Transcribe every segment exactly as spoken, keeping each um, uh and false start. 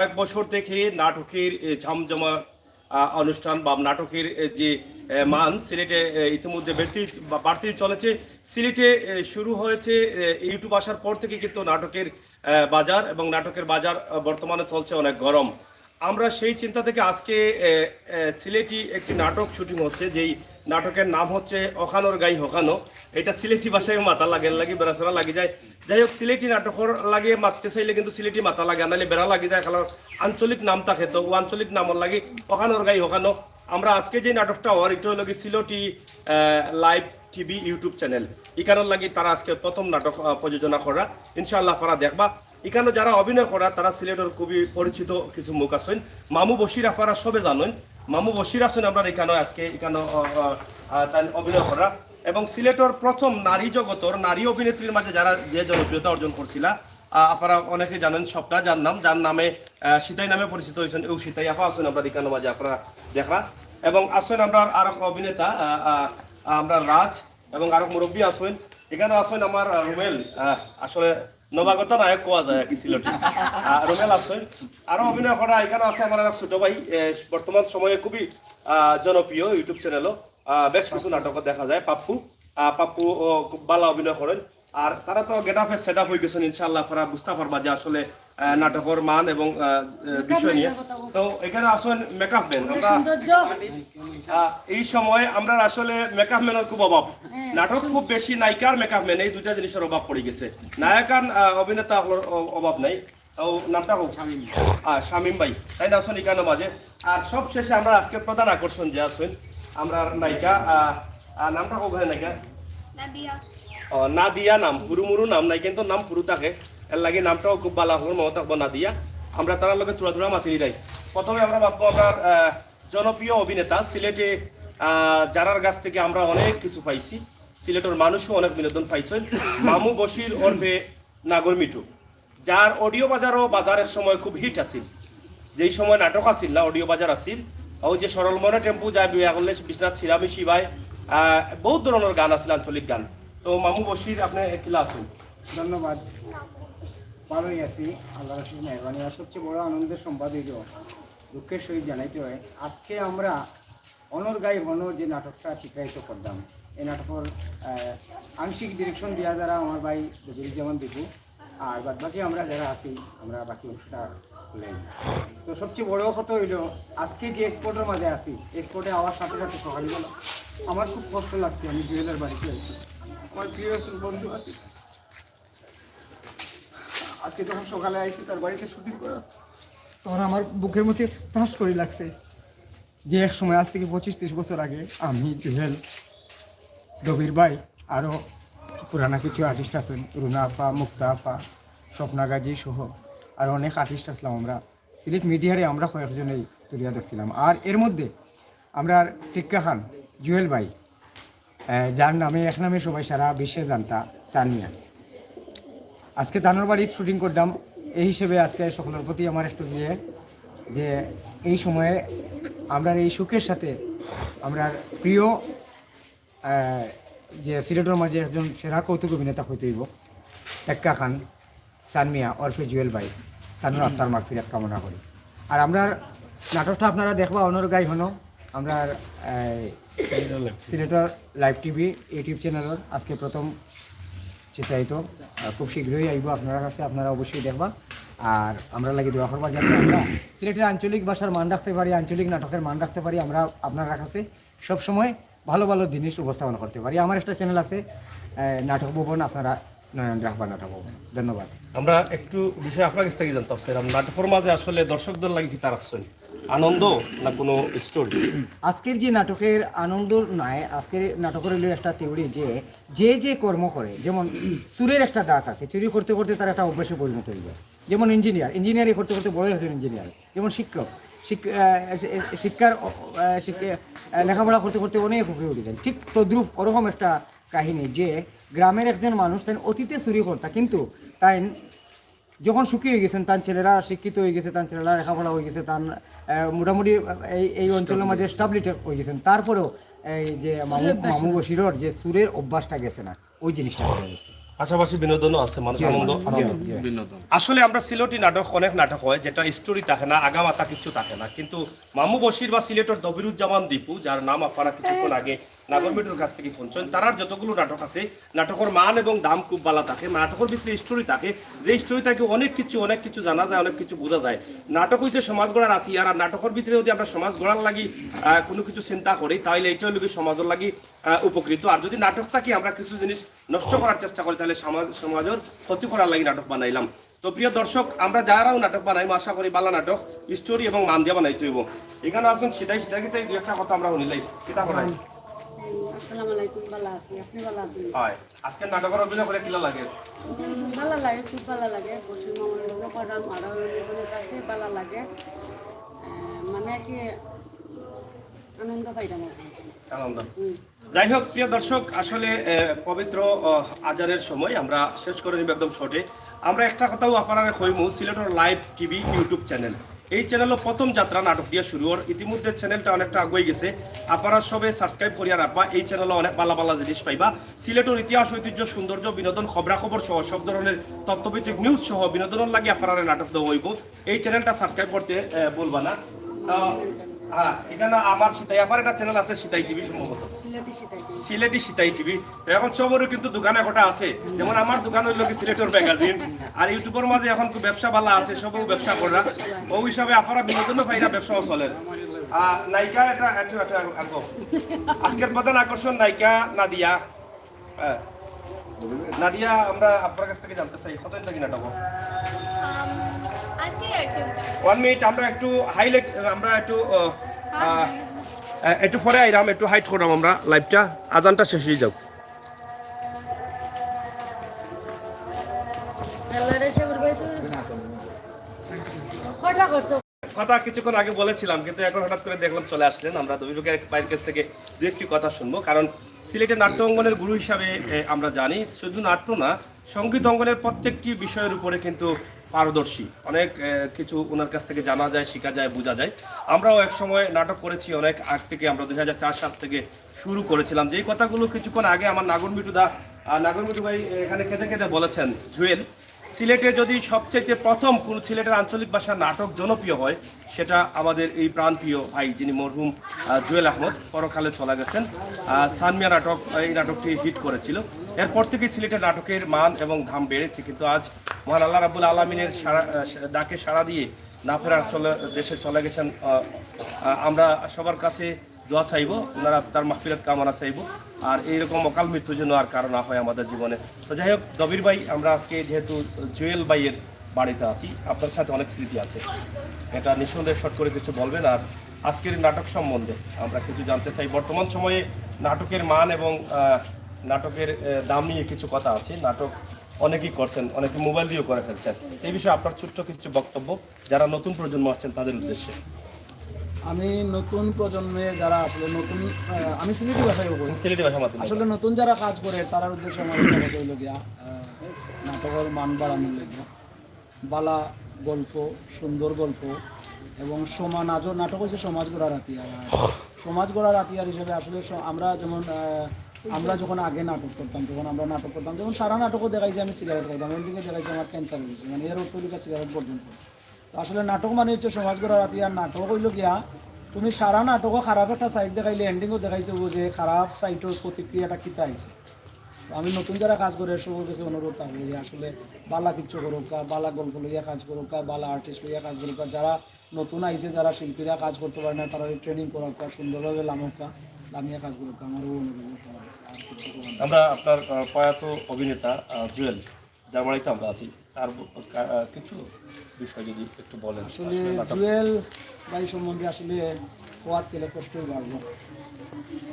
কয়েক বছর থেকে নাটকের এ, জমজমা আহ, অনুষ্ঠান বা নাটকের এ, যে এ, মান সিলেটে এ, ইতিমধ্যে বেড়তেই বা বাড়তেই চলেছে। সিলেটে এ, শুরু হয়েছে এ, YouTube আসার পর থেকে কিন্তু নাটকের এ, বাজার, এবং নাটকের বাজার আহ, বর্তমানে চলছে অনেক গরম। আমরা সেই চিন্তা থেকে আজকে এ, এ, সিলেটি একটি নাটক শুটিং হচ্ছে, যেই নাটকের নাম হচ্ছে অখানোর গাই হকানো। এটা সিলেটি ভাষায় মাতা লাগে, এর লাগি বেড়াছেড়া লাগি যায়। যাই হোক, সিলেটি নাটকর লাগে মাততে চাইলে কিন্তু সিলেটি মাতা লাগে, নাইলে বেড়া লাগি যায়। কারণ আঞ্চলিক নাম থাকে, তো ও আঞ্চলিক নামর লাগি অখানোর গাই হকানো। আমরা আজকে যে নাটকটা অর, এটা হলো কি Sylheti live TV YouTube channel, ইখানোর লাগি তারা আজকে প্রথম নাটক আহ, প্রযোজনা করা। ইনশাআল্লাহ আপনারা দেখবা। ইখানো যারা অভিনয় করা, তারা সিলেটর খুবই পরিচিত কিছু মুখ আছইন। মামু বশির আপনারা সবে জানইন। মামু বশির আছইন আমরার ইখানো আজকে, ইখানো আহ, আহ, আহ, তান অভিনয় করা। এবং সিলেটর প্রথম নারী জগতর নারী অভিনেত্রীর মাঝে যারা যে জনপ্রিয়তা অর্জন করছিলা, আহ, আপনারা অনেকে জানইন স্বপ্না, যার নাম, যার নামে আহ, সিতাই নামে পরিচিত হইছইন। ও সিতাই আপা আছইন আমরার ইখানোর মাঝে, আপনারা দেখরা। এবং আছইন আমরার আরক অভিনেতা, আহ, আহ, আমরার রাজ, এবং আরক মুরব্বী আছইন। ইখানো আছইন আমার আহ, রুমেল, আহ, আসলে নবাগত নায়ক কওয়া যায় আর কি সিলেটি। আহ, রুমেল আছইন। আরো অভিনয় করা ইখানো আছে আমার এক ছোট ভাই, আহ, বর্তমান সময়ে খুবই আহ, জনপ্রিয় YouTube চ্যানেলও আহ, বেশ কিছু নাটকও দেখা যায়। পাপ্পু, আহ, পাপ্পু ও খুব ভালো অভিনয় করেন। আর তারা তো গেট আপে সেট আপ হয়ে গেছেন, ইনশাআল্লাহ আপনারা বুঝতে পারবা যে আসলে আহ, নাটকর মান এবং আহ, আহ, বিষয় নিয়ে। তো এখানো আছইন মেকআপ ম্যান। আমরা আহ, এই সময় আমরার আসলে মেকআপ ম্যানর খুব অভাব। নাটক খুব বেশি, নায়িকার মেকআপ ম্যান, এই দুইটা জিনিসর অভাব পড়ি গেছে। নায়ক আর আহ, অভিনেতা অকলর অ- অভাব নাই। ও নামটা হোক শামীম। আহ, শামীম ভাই, তাইন আছইন ইখানোর মাঝে। আর সব শেষে আমরা আজকে প্রধান আকর্ষণ যে আছইন আমরার নায়িকা, আহ, আহ, নামটা হোক হয় নায়িকা? নাদিয়া। ও, নাদিয়া নাম, হুরু মুরু নাম নাই, কিন্তু নাম হুরু থাকে, এর লাগি নামটাও খুব ভালা, আমার মনে থাকবো নাদিয়া। আমরা তারার লগে থুড়া থুড়া মাতি দিলাই। প্রথমে আমরা মাতবো আমরার আহ, জনপ্রিয় অভিনেতা, সিলেটে আহ, যারার কাছ থেকে আমরা অনেক কিছু পাইছি, সিলেটর মানুষও অনেক বিনোদন পাইছইন, মামু বশির ওরফে নাগর মিঠু, যার অডিও বাজারও বাজারের সময় খুব হিট আছিল। যেই সময় নাটক আছিল না, অডিও বাজার আছিল, ওই যে সরল মনে টেম্পু যায় বিয়া করলে বিশ্বনাথ সিরামি শিবায়, আহ, বহুত ধরনের গান আছিল, আঞ্চলিক গান। তো মামু বশির, আপনি কিলা আছইন? ধন্যবাদ। ভালোই আছি, আল্লাহর অশেষ মেহেরবানি। আর সবচেয়ে বড় আনন্দের সংবাদ হইল, দুঃখের সহিত জানাইতে হয়, আজকে আমরা অনর গাই হনর যে নাটকটা চিত্রায়িত করলাম, এই নাটকর আহ, আংশিক ডিরেকশন দিয়া যারা আমার ভাই রবিরুজ্জামান দীপু, আর বাদ বাকি আমরা যারা আছি, আমরা বাকি অংশটা করলাম। তো সবচেয়ে বড় কথা হইল, আজকে যে স্পটর মাঝে আছি, এই স্পটে আওয়ার সাথে সাথে সকালবেলা আমার খুব কষ্ট লাগছে। আমি জুয়েলের বাড়িতে আছি, আমার প্রিয় বন্ধু আছে। আজকে যখন সকালে আইছি তার বাড়িতে শুটিং করা, তখন আমার বুকের মধ্যে ঠাস করে লাগছে যে এক সময়, আজ থেকে পঁচিশ ত্রিশ বছর আগে, আমি, জুয়েল, দবির ভাই, আরও পুরানা কিছু আর্টিস্ট আছেন, রুনা আফা, মুক্তা আফা, স্বপ্না গাজী সহ আরও অনেক আর্টিস্ট আসলাম আমরা। সিলেট মিডিয়ারে আমরা কয়েকজনেই তুলিয়া ধরছিলাম। আর এর মধ্যে আমরা টিক্কা খান, জুয়েল ভাই, আহ, যার নামে এক নামে সবাই সারা বিশ্বে জানতা, সানিয়া। আজকে তানোর বাড়িত শুটিং করতাম, এই হিসেবে আজকে সকলের প্রতি আমার একটু ইয়ে যে এই সময়ে আমরার এই সুখের সাথে আমরার প্রিয়, আহ, যে সিলেটর মাঝে একজন সেরা কৌতুক অভিনেতা হইতে হইব, টেক্কা খান, সানমিয়া ওরফে জুয়েল ভাই, তানোর আত্মার মাগফিরাত কামনা করি। আর আমরার নাটকটা আপনারা দেখবা অনর গাই হনো, আমরার, আহ, সিলেটর লাইভ টিভি YouTube চ্যানেলর আজকে প্রথম চিত্রায়িত, আহ, খুব শীঘ্রই আইব আপনার কাছে, আপনারা অবশ্যই দেখবা। আর আমরার লাগি দোয়া করবা যাতে আমরা সিলেটের আঞ্চলিক ভাষার মান রাখতে পারি, আঞ্চলিক নাটকের মান রাখতে পারি, আমরা আপনার কাছে সবসময় ভালো ভালো জিনিস উপস্থাপন করতে পারি। আমার একটা চ্যানেল আছে, আহ, নাটক ভবন, আপনারা নয়ন রাখবা নাটক ভবন। ধন্যবাদ। আমরা একটু বিষয় আপনার কাছ থেকে জানতাম, স্যার, নাটকর মাঝে আসলে দর্শকদের লাগি কিতা রাখছইন? আনন্দ না কোনো স্টোরি? আজকের যে নাটকের আনন্দ নাই, আজকের নাটকের হইল একটা থিওরি যে, যে যে কর্ম করে, যেমন চুরের একটা ধাঁচ আছে, চুরি করতে করতে তার একটা অভ্যাসে পরিণত হয়ে যায়। যেমন ইঞ্জিনিয়ার, ইঞ্জিনিয়ারিং করতে করতে বড় একজন ইঞ্জিনিয়ার। যেমন শিক্ষক, শিক-, আহ, শি-, শিক্ষার, আহ, শিক্ষা, আহ, লেখাপড়া করতে করতে অনেক উপরে উঠে যান। ঠিক তদ্রূপ ওরকম একটা কাহিনী যে গ্রামের একজন মানুষ, তাই অতীতে চুরি করতা, কিন্তু তাই যখন সুখী হয়ে গেছেন, তার ছেলেরা শিক্ষিত হয়ে গেছে, তার ছেলেরা লেখাপড়া হয়ে গেছে, তার, আহ, মোটামুটি এই, এই অঞ্চলের মাঝে এস্টাবলিশ হয়ে গেছেন, তারপরেও এই যে মামু, চুরের অভ্যাস মামু নাই। বশিরর যে চুরের অভ্যাসটা গেছে না, ওই জিনিসটা হয়ে গেছে। পাশাপাশি বিনোদনও আছে, মানুষ জি, আনন্দ জি, আনন্দ জি। বিনোদন। আসলে আমরা সিলেটি নাটক, অনেক নাটক হয় যেটা স্টোরি থাকে না, আগামাথা কিচ্ছু থাকে না, কিন্তু মামু বশির বা সিলেটর দবির উজ্জামান দীপু, যার নাম আপনারা কিছুক্ষণ আগে নাগরমিটুর কাছ থেকে শুনছেন, তারার যতগুলো নাটক আছে, নাটকর মান এবং দাম খুব ভালা থাকে। নাটকর ভিতরে স্টোরি থাকে, যে স্টোরি থেকে অনেক কিছু, অনেক কিছু জানা যায়, অনেক কিছু বোঝা যায়। নাটক হইছে সমাজ গড়ার হাতিয়ার, আর নাটকর ভিতরে যদি আমরা সমাজ গড়ার লাগি আহ, কোনো কিছু চিন্তা করি, তাহলে এইটা হইল কি সমাজের লাগি আহ, উপকৃত। আর যদি নাটক থাকি আমরা কিছু জিনিস নষ্ট করার চেষ্টা করি, তাহলে সমাজ সমাজের ক্ষতি করার লাগি নাটক বানাইলাম। তো প্রিয় দর্শক, আমরা যারাও নাটক বানাই, আশা করি ভালা নাটক, স্টোরি এবং মান দিয়া বানাইতে হইব। এখানে আসুন, সেটাই সেটা কিন্তু এই দুই একটা কথা আমরা শুনিলাই, কিতা করাই? আসসালামু আলাইকুম, ভালা আছি, আপনি ভালা আছেন? হয়। আজকে নাটকর অভিনয় করে কিলা লাগে? উম, ভালা লাগে, খুব ভালা লাগে। বসির মামার লগে করাম, আর অনেক আছে, ভালা লাগে। আহ, মানে কি আনন্দ পাইতাম আর কি। আনন্দ। হুম। যাই হোক, প্রিয় দর্শক, আসলে আহ, পবিত্র আহ, আজানের সময় আমরা শেষ করে নিব একদম শর্টে। আমরা একটা কথাও আপনারা কইমু, সিলেটর লাইভ টিভি ইউটিউব চ্যানেল, এই চ্যানেলও প্রথম যাত্রা নাটক দিয়ে শুরু অর। ইতিমধ্যে চ্যানেলটা অনেকটা আগুয়ে গেছে। আপনারা সবে সাবস্ক্রাইব করিয়া রাখবা, এই চ্যানেলও অনেক ভালা ভালা জিনিস পাইবা। সিলেটর ইতিহাস, ঐতিহ্য, সৌন্দর্য, বিনোদন, খবরাখবর সহ সব ধরনের তথ্যভিত্তিক নিউজ সহ বিনোদনের লাগি আপনারা নাটক দেওয়া হইব। এই চ্যানেলটা সাবস্ক্রাইব করতে আহ, ভুলবা না। তো, হ্যাঁ, এখানে আমার সিতাই আপার একটা চ্যানেল আছে, সিতাই টিভি সম্ভবত। সিলেটি সিতাই। সিলেটি সিতাই টিভি। তো এখন সবরও কিন্তু দোকান একটা আছে, যেমন আমার দোকান হইল কি সিলেটর ম্যাগাজিন, আর ইউটিউবের মাঝে এখন তো ব্যবসা ভালা আছে, সবও ব্যবসা করা। ওই হিসাবে আপনারা বিনোদনও পাইরা, ব্যবসাও চলে। আর নায়িকা এটা একটু একটু আনবো। আজকের প্রধান আকর্ষণ নায়িকা নাদিয়া। হ্যাঁ। নাদিয়া, আমরা আপনার কাছ থেকে জানতে চাই, কতদিন থেকে নাটক? আম, আজকে আর কি ওটা। ওয়ান মিনিট, আমরা একটু হাইলাইট, আমরা একটু আহ, আহ, আহ, একটু পরে আইরাম, একটু হাইট করলাম আমরা লাইভটা, আজানটা শেষ হয়ে যাও। আল্লাহ রে, সবর ভাই তো কটা করছো? কথা কিছুক্ষণ আগে বলেছিলাম, কিন্তু এখন হঠাৎ করে দেখলাম চলে আসলেন। আমরা দবির ভাইয়ের কাছ থেকে দু একটি কথা শুনবো, কারণ সিলেটের নাট্য অঙ্গনের গুরু হিসাবে এ, আমরা জানি, শুধু নাট্য না, সঙ্গীত অঙ্গনের প্রত্যেকটি বিষয়ের উপরে কিন্তু পারদর্শী। অনেক এ, কিছু ওনার কাছ থেকে জানা যায়, শেখা যায়, বোঝা যায়। আমরাও এক সময় নাটক করেছি, অনেক আগ থেকে, আমরা দুই হাজার চার সাল থেকে শুরু করেছিলাম। যেই কথাগুলো কিছুক্ষণ আগে আমার নাগর মিঠু দা, আহ, নাগর মিঠু ভাই এখানে কেঁদে কেঁদে বলেছেন, জুয়েল, সিলেটে যদি সবচেয়ে প্রথম কোন সিলেটের আঞ্চলিক ভাষা নাটক জনপ্রিয় হয়, সেটা আমাদের এই প্রাণপ্রিয় ভাই, যিনি মরহুম আহ, জুয়েল আহমদ, পরকালে চলে গেছেন। আহ, সানমিয়া নাটক, এই নাটকটি হিট করেছিল। এরপর থেকে সিলেটের নাটকের মান এবং দাম বেড়েছে, কিন্তু আজ মহান আল্লাহ রাব্বুল আলমিনের সারা, আহ, ডাকে সাড়া দিয়ে না ফেরার চলে, দেশে চলে গেছেন। আহ, আহ, আমরা সবার কাছে দোয়া চাইবো, ওনারা তার মাগফিরাত কামনা চাইবো। আর এইরকম অকাল মৃত্যু যেন আর কারো না হয় আমাদের জীবনে। তো যাই হোক, দবির ভাই, আমরা আজকে যেহেতু জুয়েল ভাইয়ের বাড়িতে আছি, আপনার সাথে অনেক স্মৃতি আছে, এটা নিঃসন্দেহে শর্ট করে কিছু বলবেন। আর আজকের নাটক সম্বন্ধে আমরা কিছু জানতে চাই। বর্তমান সময়ে নাটকের মান এবং আহ, নাটকের আহ, দাম নিয়ে কিছু কথা আছে। নাটক অনেকেই করছেন, অনেকে মোবাইল দিয়েও করে ফেলছেন। এই বিষয়ে আপনার ছোট্ট কিছু বক্তব্য, যারা নতুন প্রজন্ম আসছেন তাদের উদ্দেশ্যে। আমি নতুন প্রজন্মে যারা আসলে নতুন, আহ, আমি সিলেটি ভাষায় বলি। সিলেটি ভাষা মাধ্যমে। আসলে নতুন যারা কাজ করে তারার উদ্দেশ্যে আমার একটা কথা হইল গিয়া, আহ, নাটকর মান বাড়ানোর লাগি বালা গল্প, সুন্দর গল্প এবং সমাজ, নাটক হচ্ছে সমাজ গড়ার হাতিয়ার। আর সমাজ গড়ার হাতিয়ার হিসেবে আসলে স-, আমরা যেমন, আহ, আমরা যখন আগে নাটক করতাম, তখন আমরা নাটক করতাম, যেমন সারা নাটকও দেখাইছি আমি সিগারেট খাইতাম, এন্ডিংয়ে দেখাইছি আমার ক্যান্সার হয়েছে, মানে এর অর্থ হইল সিগারেট বর্জন করে। তো আসলে নাটক মানে হচ্ছে সমাজ গড়ার হাতিয়ার। নাটক হইল গিয়া তুমি সারা নাটকও খারাপ একটা সাইড দেখাইলে এন্ডিংও দেখাইতে হইব যে খারাপ সাইডের প্রতিক্রিয়াটা কিতা আইছে। তো আমি নতুন যারা কাজ করে সবার কাছে অনুরোধ থাকবে যে আসলে বালা কিছু করুক, বালা গল্প লইয়া কাজ করুক, বালা আর্টিস্ট লইয়া কাজ করুক, যারা নতুন আইছে, যারা শিল্পীরা কাজ করতে পারে না, তারা ট্রেনিং করাউক্কা, সুন্দরভাবে লামুক্কা, লামিয়া কাজ করুক্কা। আমারও অনুরোধ সবার কাছে, আর কিছু করার নেই। আমরা আপনার আহ, প্রয়াত অভিনেতা আহ, জুয়েল, যার বাড়িতে আমরা আছি, তার আহ, কিছু বিষয় যদি একটু বলেন। আসলে আসলে নাটক- জুয়েল ভাই সম্বন্ধে আসলে কোয়াত গেলে কষ্টই বাড়বো।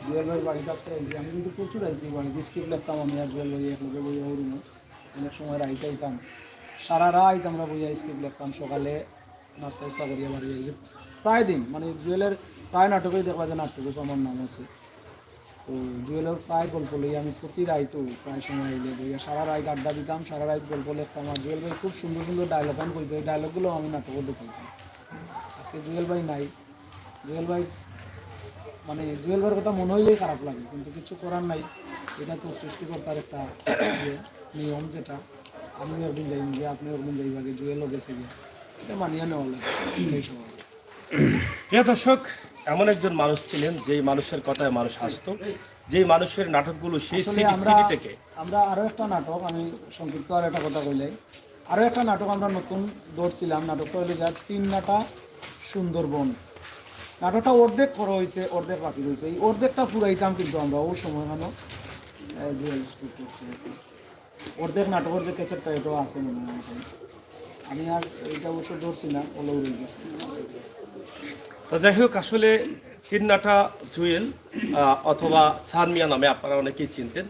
জুয়েল ভাই বাড়ির কাছে আইছি, আমি কিন্তু প্রচুর আইছি বাড়িতে, স্ক্রিপ্ট লিখতাম আমি আর জুয়েল ভাই একলগে বইয়া রুমে অনেক সময় রাইতে আইতাম, সারা রাইত আমরা বইয়া স্ক্রিপ্ট লিখতাম, সকালে নাস্তা উস্তা করিয়া বাড়ি আইছি। প্রায় দিন মানে জুয়েলের প্রায় নাটকেই দেখবা যে নাট্যরূপ আমার নাম আছে। তো জুয়েলের প্রায় গল্প লইয়া আমি প্রতি রাইতও প্রায় সময় আইলে বইয়া সারা রাইত আড্ডা দিতাম, সারা রাইত গল্প লিখতাম। আর জুয়েল ভাই খুব সুন্দর সুন্দর ডায়লগ আমি বলতো, এই ডায়লগগুলো আমি নাটকে ঢুকাইতাম। আজকে জুয়েল ভাই নাই, জুয়েল ভাই মানে জুয়েল ভাইয়ের কথা মনে হইলেই খারাপ লাগে, কিন্তু কিছু করার নাই, এটা তো সৃষ্টিকর্তার একটা ইয়ে। নিয়ম যেটা, আমি একদিন যাইমু গিয়া, আপনি একদিন যাইবা গিয়া, জুয়েলও গেছে গিয়া, এটা মানিয়া নেওয়া লাগে, এটাই স্বাভাবিক। প্রিয় দর্শক, এমন একজন মানুষ ছিলেন যেই মানুষের কথায় মানুষ হাসতো, যেই মানুষের নাটকগুলো সেই আসলে সিডি আমরা সিডি থেকে আমরা আরো একটা নাটক, আমি সংক্ষিপ্ত আর একটা কথা কইলাই, আরো একটা নাটক আমরা নতুন ধরছিলাম। নাটকটা হইলো যার তিন নাটা সুন্দরবন। নাটকটা অর্ধেক করা হয়েছে, অর্ধেক বাকি রয়েছে। এই অর্ধেকটা ফুরাইতাম, কিন্তু আমরা ওই সময় মানে জুয়েল স্কুল করছি আর কি। অর্ধেক নাটকের যে ক্যাসেটটা, এটাও আছে মনে হয় এখন। আমি আর এটা অবশ্য ধরছি না, ওগুলো রয়ে গেছে। তো যাই হোক, আসলে তিন নাটা জুয়েল, আহ, অথবা সান মিয়া নামে আপনারা অনেকেই চিনতেন।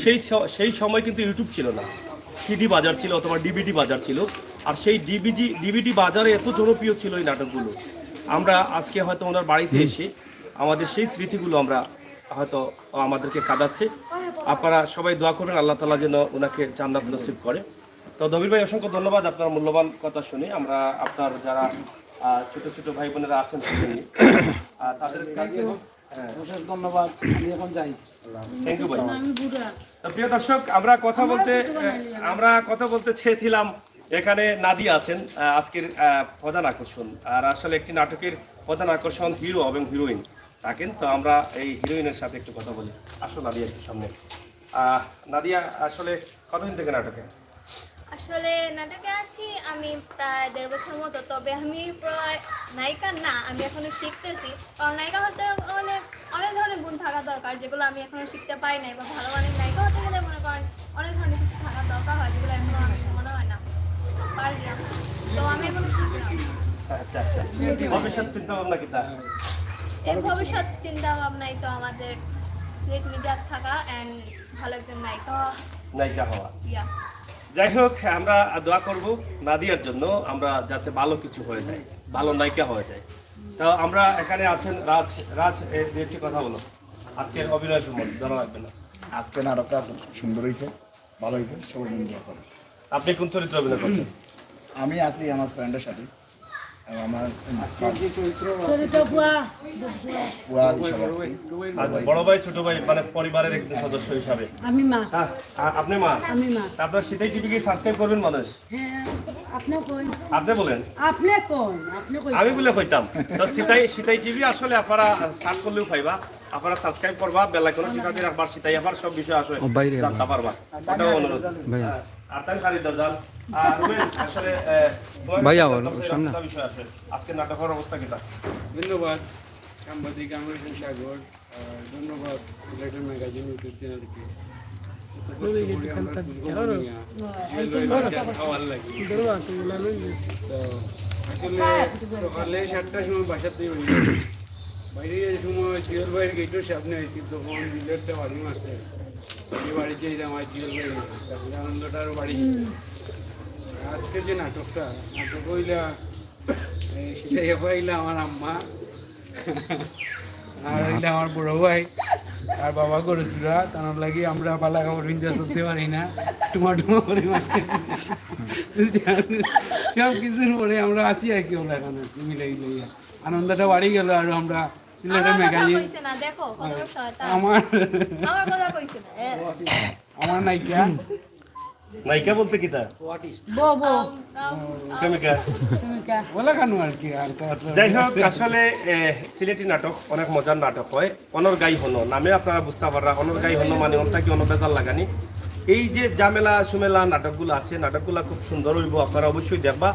সেই স- সেই সময় কিন্তু ইউটিউব ছিল না, সিডি বাজার ছিল অথবা ডিভিডি বাজার ছিল। আর সেই ডিভিডি ডিভিডি বাজারে এত জনপ্রিয় ছিল এই নাটকগুলো। আমরা আজকে হয়তো ওনার বাড়িতে এসে আমাদের সেই স্মৃতিগুলো আমরা হয়তো আমাদেরকে কাঁদাচ্ছে। আপনারা সবাই দোয়া করবেন আল্লাহ তাআলা যেন ওনাকে জান্নাত নসিব করে। তো দবির ভাই, অসংখ্য ধন্যবাদ আপনার মূল্যবান কথা শুনে। আমরা আপনার যারা আহ, ছোট ছোট ভাই বোনেরা আছেন, আহ, তাদের কাছে অশেষ ধন্যবাদ। আমি এখন যাই। থ্যাংক ইউ ভাই। আমি বুড়া। তো প্রিয় দর্শক, আমরা কথা বলতে আমরা কথা বলতে চেয়েছিলাম, এখানে নাদিয়া আছেন, আহ, আজকের আহ, প্রধান আকর্ষণ। আর আসলে একটি নাটকের প্রধান আকর্ষণ হিরো এবং হিরোইন থাকেন। তো আমরা এই হিরোইনের সাথে একটু কথা বলি। আসো নাদিয়া, একটু সামনে। আহ, নাদিয়া, আসলে কতদিন থেকে নাটকে? আসলে নাটকে আছি আমি প্রায় দেড় বছর মতো। তবে আমি প্রায় নায়িকা না, আমি এখনো শিখতেছি। কারণ নায়িকা হতে হলে অনেক ধরনের গুণ থাকা দরকার, যেগুলো আমি এখনো শিখতে পারি নাই। বা ভালো মানের নায়িকা হতে গেলে মনে করেন অনেক ধরনের কিছু থাকা দরকার হয়, যেগুলো এখনো আমি মনে হয় না পারি না। তো আমি এখনো শিখলাম। আচ্ছা, আচ্ছা। ভবিষ্যৎ চিন্তা ভাবনা কিতা? এর ভবিষ্যৎ চিন্তা ভাবনাই তো আমাদের সিলেট মিডিয়া থাকা অ্যান্ড ভালো একজন নায়িকা হওয়া। নায়িকা হওয়া। ইয়া। যাই হোক, আমরা দোয়া করব নাদিয়ার জন্য, আমরা যাতে ভালো কিছু হয়ে যায়, ভালো নায়িকা হয়ে যায়। তো আমরা এখানে আছেন রাজ। রাজ, এ, দু একটি কথা বলো। আজকের অভিনয় সম্বন্ধে জানা লাগবে না। আজকে নাটকটা খুব সুন্দর হয়েছে, ভালো হয়েছে, সবাই মিলে দোয়া করো। আপনি কোন চরিত্রে অভিনয় করছেন? আমি আছি আমার ফ্রেন্ডের সাথে, এবং আমার চরিত্র বুয়া। পুয়া হিসাবে আছি। আচ্ছা, বড় ভাই, ছোট ভাই, মানে পরিবারের একজন সদস্য হিসাবে। আমি মা। হ্যাঁ, আ- আপনি মা। আমি মা। তা আপনার সিতাই টিভি কি সাবস্ক্রাইব করবেন মানুষ? হ্যাঁ, আপনি কই? আপনি বলেন। আপনি কোন? আপনি কই? আমি বলে কইতাম। তো সিতাই সিতাই টিভি আসলে আপনারা সার্চ করলেও পাইবা, আপনারা সাবস্ক্রাইব করবা, বেল আইকন টিপা দিয়ে রাখবা, সিতাই আবার সব বিষয় আসলে ও, বাইরে জানতে পারবা। ওটাও অনুরোধ। ভাই। আর তান খারিদ দাও, জান। আর রুবেল, আসলে, এ, তোমার ভাই, কাছে আবার জানতাম সামনে। একটা বিষয় আসলে। আজকে নাটকের অবস্থা কিতা? ধন্যবাদ সাংবাদিক আমর হোসেন সাগর, আর ধন্যবাদ সিলেটের ম্যাগাজিন ইউটিউব চ্যানেলকে। এত কষ্ট করে আমরা ফুলকপি নিয়ে জুয়েল ভাইয়ের বাসায় খাওয়ার লাগি। তো আসলে সকালে সাতটার সময় বাসাতে বেরিয়ে বাইরে যে সময় জুয়েল ভাইয়ের গেটের সামনে আইছি, তখন বিলেটটা বাড়ি মারছে। এই বাড়িতে এই আমার জুয়েল ভাই, তারপরে আনন্দটার বাড়ি। আজকে যে নাটকটা, নাটক হইলা এই সিতাইয়া পাইলা আমার আম্মা, আর হইলা আমার বড় ভাই, আর বাবা গরু চুরা, তার লাগি আমরা বালা কাপড় পিন্ধে চলতে পারি না, টুমা টুমা করে মারতে। সব কিছুর পরে আমরা আছি আর কি, আমরা এখন মিলাই মিলাই। আনন্দটা বাড়ি গেল, আর আমরা সিলেটের আমার কথা ম্যাগাজিন। কইছে না, দেখো কত বড় শয়তান। আমার আমার কথা কইছে না। এ, আমার নায়িকা। নায়িকা বলতে কিতা? বো, বো। আম, আম, প্রেমিকা। প্রেমিকা। বলা কেন আর কি, আর তো আর তো যাই হোক, আসলে এ, সিলেটি নাটক অনেক মজার নাটক হয়। অনর গাই হনো নামে আপনারা বুঝতে পাররা। অনর গাই হনো মানে অনটা কি অন বেজার লাগানি। এই যে ঝামেলা সুমেলা নাটকগুলো আছে, নাটকগুলো খুব সুন্দর হইব, আপনারা অবশ্যই দেখবা।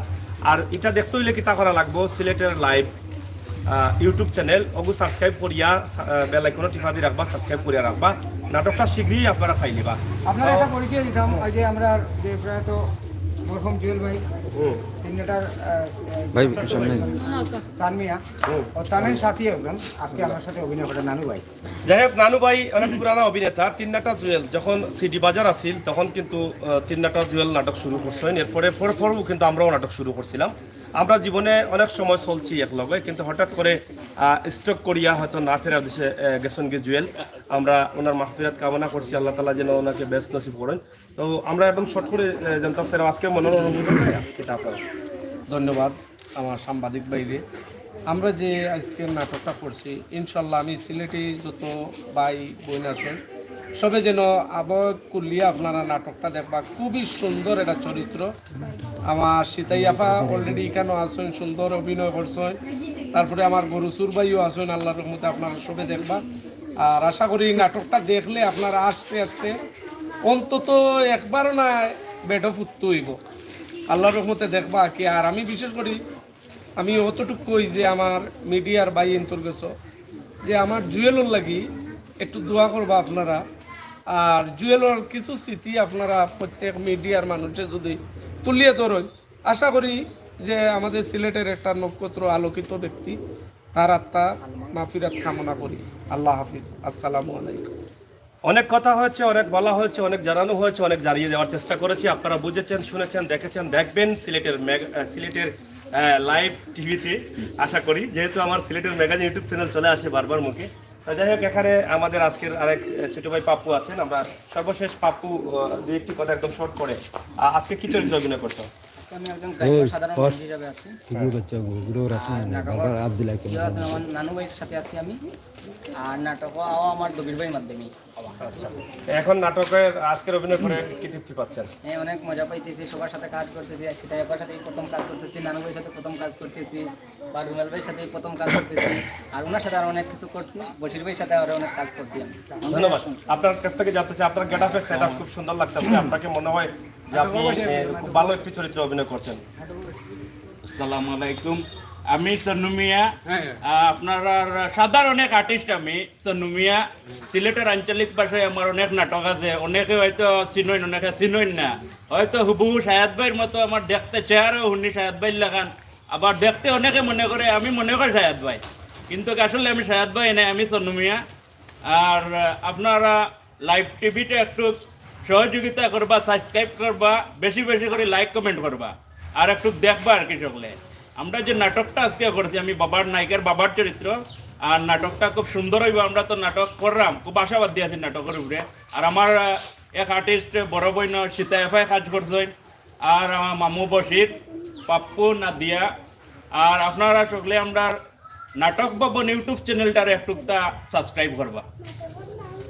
আর এটা দেখতে হইলে কিতা করা লাগবো? সিলেটের লাইভ ইউটিউব চ্যানেল ওগু সাবস্ক্রাইব করিয়া বেল আইকন টিপা দিয়ে রাখবা, সাবস্ক্রাইব করিয়া রাখবা। নাটকটা শীঘ্রই আপনারা পাইলিবা। আপনারা একটা পরিচয় দিতাম, ওই যে আমরা যে প্রয়াত মরহুম জুয়েল ভাই, হুম। তিনটার ভাই, সামনে। তানমিয়া, হুম। ও তানের সাথী একজন আজকে আমার সাথে অভিনয় করে নানু ভাই। যাই হোক, নানু ভাই অনেক পুরানা অভিনেতা। তিন নাটা জুয়েল যখন সিডি বাজার আছিল, তখন কিন্তু আহ, তিন নাটা জুয়েল নাটক শুরু করছেন। এরপরে পরে পরেও কিন্তু আমরাও নাটক শুরু করছিলাম। আমরা জীবনে অনেক সময় চলছি এক লগে, কিন্তু হঠাৎ করে স্ট্রোক করিয়া হয়তো না ফেরা দেশে আহ, গেছেন গিয়ে জুয়েল। আমরা ওনার মাহফিরাত কামনা করছি, আল্লাহ তাআলা যেন ওনাকে বেহেশত নসিব করেন। তো আমরা একদম শর্ট করে আহ, জানতাম স্যার, আজকে মনের অনুভূতি কিতা আপনার? ধন্যবাদ আমার সাংবাদিক ভাইরে। আমরা যে আজকে নাটকটা করছি, ইনশাল্লাহ আমি সিলেটি যত ভাই বোন আছেন, সবে যেন আবেগ খুলিয়া আপনারা নাটকটা দেখবা। খুবই সুন্দর একটা চরিত্র। আমার সিতাই আফা already এখানো আছইন, সুন্দর অভিনয় করছইন। তারপরে আমার গরুচুর ভাইও আছইন, আল্লাহর রহমতে আপনারা সবে দেখবা। আর আশা করি এই নাটকটা দেখলে আপনারা আস্তে আস্তে অন্তত একবারও না বেডো ফুটতে হইব, আল্লাহর রহমতে দেখবা কি। আর আমি বিশেষ করি আমি অতটুকু কই যে আমার মিডিয়ার ভাই ইন্তর গেছো, যে আমার জুয়েলর লাগি একটু দোয়া করবা আপনারা। আর জুয়েলর কিছু স্মৃতি আপনারা প্রত্যেক মিডিয়ার মানুষে যদি তুলিয়ে ধরেন, আশা করি যে আমাদের সিলেটের একটা নক্ষত্র আলোকিত ব্যক্তি, তার আত্মা মাফিরাত কামনা করি। আল্লাহ হাফিজ, আসসালামু আলাইকুম। অনেক কথা হয়েছে, অনেক বলা হয়েছে, অনেক জানানো হয়েছে, অনেক জানিয়ে দেওয়ার চেষ্টা করেছি। আপনারা বুঝেছেন, শুনেছেন, দেখেছেন, দেখবেন সিলেটের ম্যাগ- আহ, সিলেটের লাইভ টিভিতে। আশা করি, যেহেতু আমার সিলেটের ম্যাগাজিন ইউটিউব চ্যানেল চলে আসে বারবার মুখে। তো যাই হোক, এখানে আমাদের আজকের আরেক আহ, ছোট ভাই পাপ্পু আছেন। আমরা সর্বশেষ পাপ্পু আহ, দুই একটি কথা একদম শর্ট করে, আহ, আজকে কি চরিত্রে অভিনয় করছো? আজকে আমি একজন ড্রাইভার, সাধারণ মানুষ হিসাবে আছি। ঠিকই বাচ্চা গুরু রাখেন আর নাটক বারবার আব্দুল হাকিম ইয়ে আছে, আমার নানু ভাইয়ের সাথে আছি আমি। আর নাটকও আওয়া আমার দবির ভাইয়ের মাধ্যমে। আচ্ছা, তো এখন নাটকের আজকের অভিনয় করে কি তৃপ্তি পাচ্ছেন? হ্যাঁ, অনেক মজা পাইতেছি, সবার সাথে কাজ করতেছি। আর সেটা একবার সাথে প্রথম কাজ করতেছি, নানু ভাইয়ের সাথে প্রথম কাজ করতেছি, বা রুমেল ভাইয়ের সাথে প্রথম কাজ করতেছি। আর ওনার সাথে আরো অনেক কিছু করছি, বশির ভাইয়ের সাথে আরো অনেক কাজ করছি আমি। ধন্যবাদ। আপনার কাছ থেকে জানতে চাই, আপনার গেট আপের সেট আপ খুব সুন্দর লাগতেছে। আপনাকে মনে হয় যে আপনি এ, খুব ভালো একটি চরিত্রে অভিনয় করছেন? আসসালামু আলাইকুম। আমি সন্নু মিয়া। আহ, আপনার সাধারণ এক আর্টিস্ট আমি, সন্নু মিয়া। সিলেটের আঞ্চলিক ভাষায় আমার অনেক নাটক আছে, অনেকে হয়তো চিনইন, অনেকে চিনইন না। হয়তো হুবহু সায়াদ ভাইয়ের মতো আমার দেখতে, চেহারাও হুনি সায়াদ ভাইয়ের লাখান, আবার দেখতে অনেকে মনে করে আমি মনে করি সায়াদ ভাই, কিন্তু আসলে আমি সায়াদ ভাই নাই, আমি সন্নু মিয়া। আর আহ, আপনারা লাইভ টিভিটা একটু সহযোগিতা করবা, সাবস্ক্রাইব করবা, বেশি বেশি করে লাইক কমেন্ট করবা, আর একটু দেখবা আর কি সকলে। আমরা যে নাটকটা আজকে করছি, আমি বাবার, নায়িকার বাবার চরিত্র, আর নাটকটা খুব সুন্দর হইব। আমরা তো নাটক করলাম, খুব আশাবাদী আছি নাটকের উপরে। আর আমার আহ, এক আর্টিস্ট বড় বইন সীতা এফাই কাজ করছেন, আর আমার মামু বশির, পাপ্পু, নাদিয়া, আর আপনারা সকলে আমরা নাটক ভবন ইউটিউব চ্যানেলটারে একটুকটা সাবস্ক্রাইব করবা।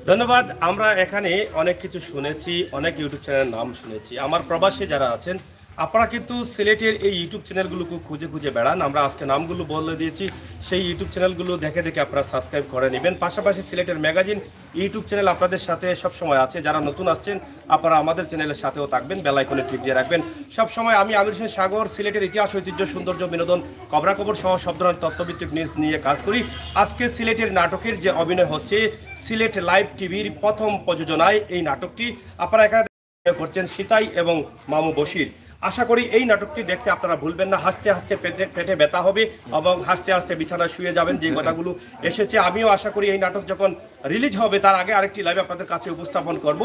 ধন্যবাদ। আমরা এখানে অনেক কিছু শুনেছি, অনেক ইউটিউব চ্যানেলের নাম শুনেছি। আমার প্রবাসী যারা আছেন, আপনারা কিন্তু সিলেটের এই ইউটিউব চ্যানেলগুলোকে খুঁজে খুঁজে বেড়ান। আমরা আজকে নামগুলো বলে দিয়েছি, সেই ইউটিউব চ্যানেলগুলো দেখে দেখে আপনারা সাবস্ক্রাইব করে নেবেন। পাশাপাশি সিলেটের ম্যাগাজিন ইউটিউব চ্যানেল আপনাদের সাথে সবসময় আছে। যারা নতুন আসছেন, আপনারা আমাদের চ্যানেলের সাথেও থাকবেন, বেল আইকনে ক্লিক দিয়ে রাখবেন। সবসময় আমি আমির হোসেন সাগর সিলেটের ইতিহাস, ঐতিহ্য, সৌন্দর্য, বিনোদন, খবরাখবর সহ সব ধরনের তথ্যভিত্তিক নিউজ নিয়ে কাজ করি। আজকে সিলেটের নাটকের যে অভিনয় হচ্ছে, সিলেট লাইভ টিভির প্রথম প্রযোজনায় এই নাটকটি আপনারা এখানে করছেন সিতাই এবং মামু বশির। আশা করি এই নাটকটি দেখতে আপনারা ভুলবেন না। হাসতে হাসতে পেটে পেটে ব্যথা হবে এবং হাসতে হাসতে বিছানায় শুয়ে যাবেন। যে কথাগুলো এসেছে, আমিও আশা করি এই নাটক যখন রিলিজ হবে, তার আগে আরেকটি লাইভ আপনাদের কাছে উপস্থাপন করব।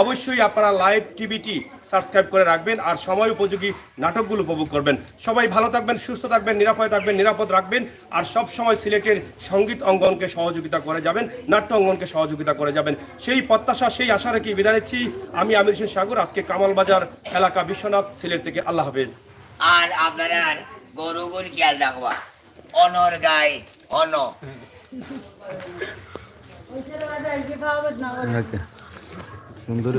অবশ্যই আপনারা লাইভ টিভিটি সাবস্ক্রাইব করে রাখবেন আর সময় উপযোগী নাটকগুলো উপভোগ করবেন। সবাই ভালো থাকবেন, সুস্থ থাকবেন, নিরাপদে থাকবেন, নিরাপদ রাখবেন। আর সব সময় সিলেটের সঙ্গীত অঙ্গনকে সহযোগিতা করে যাবেন, নাট্য অঙ্গনকে সহযোগিতা করে যাবেন, সেই প্রত্যাশা, সেই আশা রেখে বিদায় নিচ্ছি। আমি আমির হোসেন সাগর, আজকে কামালবাজার এলাকা, বিশ্বনাথ, সিলেট থেকে। আল্লাহ হাফেজ। আর আপনারার গরুগুন খেয়াল রাখবা, অনর গাই অন। ওকে, সুন্দর।